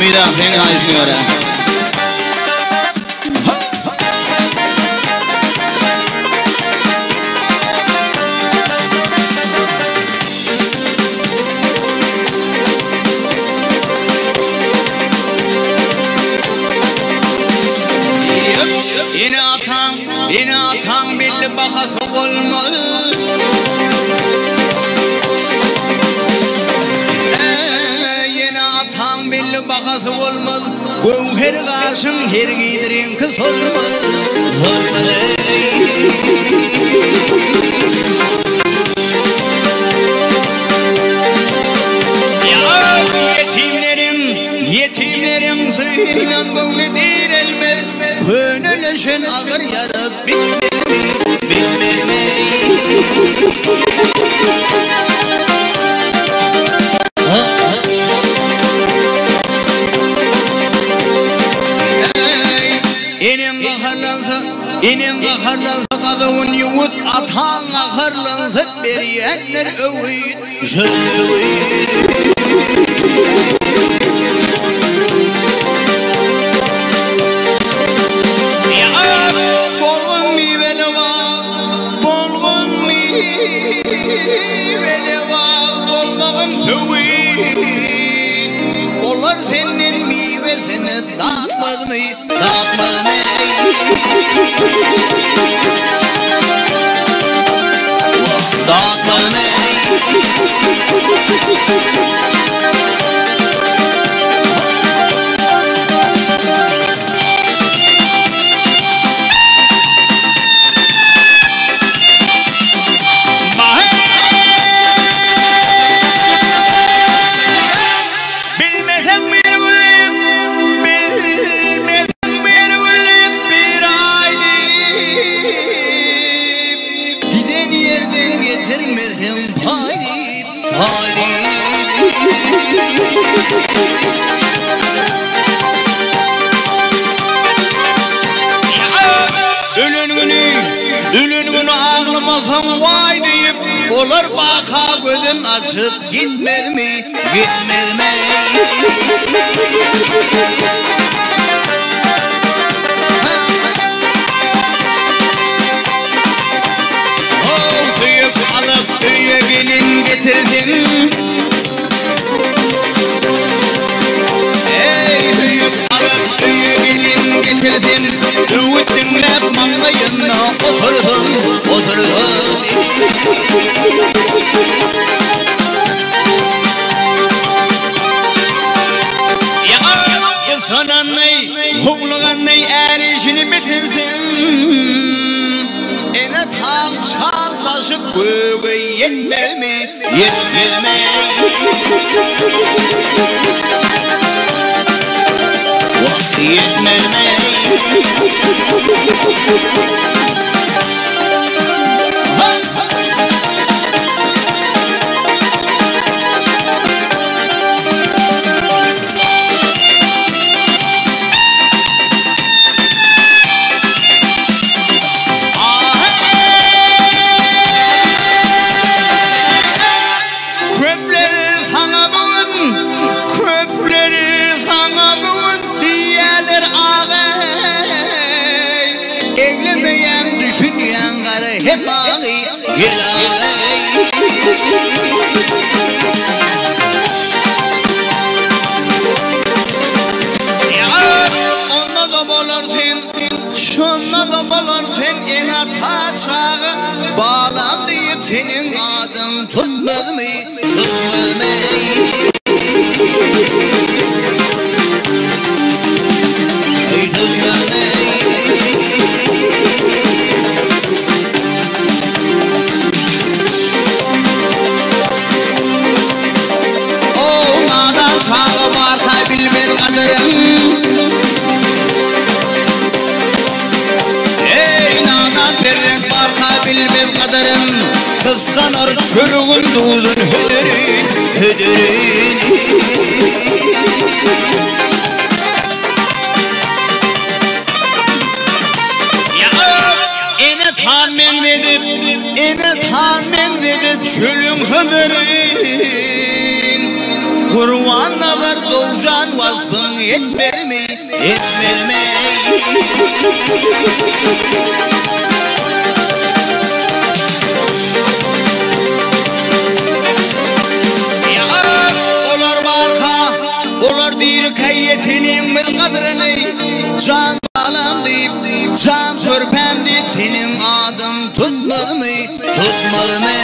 Umyda seň haýyşyňa görä. Ene-ataň, ene-ataň belli bahasy bolmaz. Ene-ataň belli bahasy bolmaz. Göwher gaşyň hergiz reňki solmaz. Solmaz eý. Ýetimleriň, ýetimleriň synan göwni direlmez. Könelişen agyr ýara bitmezmi, bitmezmi? Eý, eneň gaharlansa, eneň gaharlansa gazawyn ýuwut, ataň gaharlansa berýänler öwüt, şol öwüt. Bolgun miweli bag, bolgun miweli bag, bolmagyn söwüt. Olar senden miwesini datmazmy, datmazmy? Datmazmy? Bilmeseň bir gülüp, bilmeseň bir gülüp bir aý diýip, Giden ýerden getirmeseň paý diýip, paý diýip. Ölen güni, ölen güni aglamasaň waý diýip, olar baka gözün açyp gitmezmi, gitmezmi? How söýüp alyp öýe gelin getirdim. Eý, söýüp alyp öýe gelin getirdim, Öwüt diňläp maňlaýynda oturdym, oturdym. Gysganandy, howlugandy är işini bitirsin. Ene taň çal daşyp göge ýetmezmi, ýetmezmi? Wah, ýetmezmi? Köpler saňa bu gün, köpler saňa bu gün diýýärler aga-eý. Eglemeýäň, düşünýäň gara hep agy, ýel aga-eý. Onda-da bolar sen, şonda-da bolar sen ene-ata çaga balam diýip seniň adyň tutmazmy, tutmazmy? Eý tutmazmy? O nadan çaga barka bilmez gadyryn. Eý nadan perzent barka bilmez gadyryn. Gysganar çörügin duzun hödürin, hödürin. Ene tan meňzedip, ene tan meňzedip çölüň Hyzyryn. Gurbannazar Dowjan waspyň etmezmi, etmezmi? Olar barka, olar dirikä ýeteliň biz gadryny, Jan balam diýip, jan körpäm diýip seniň adyň tutmazmy, tutmazmy?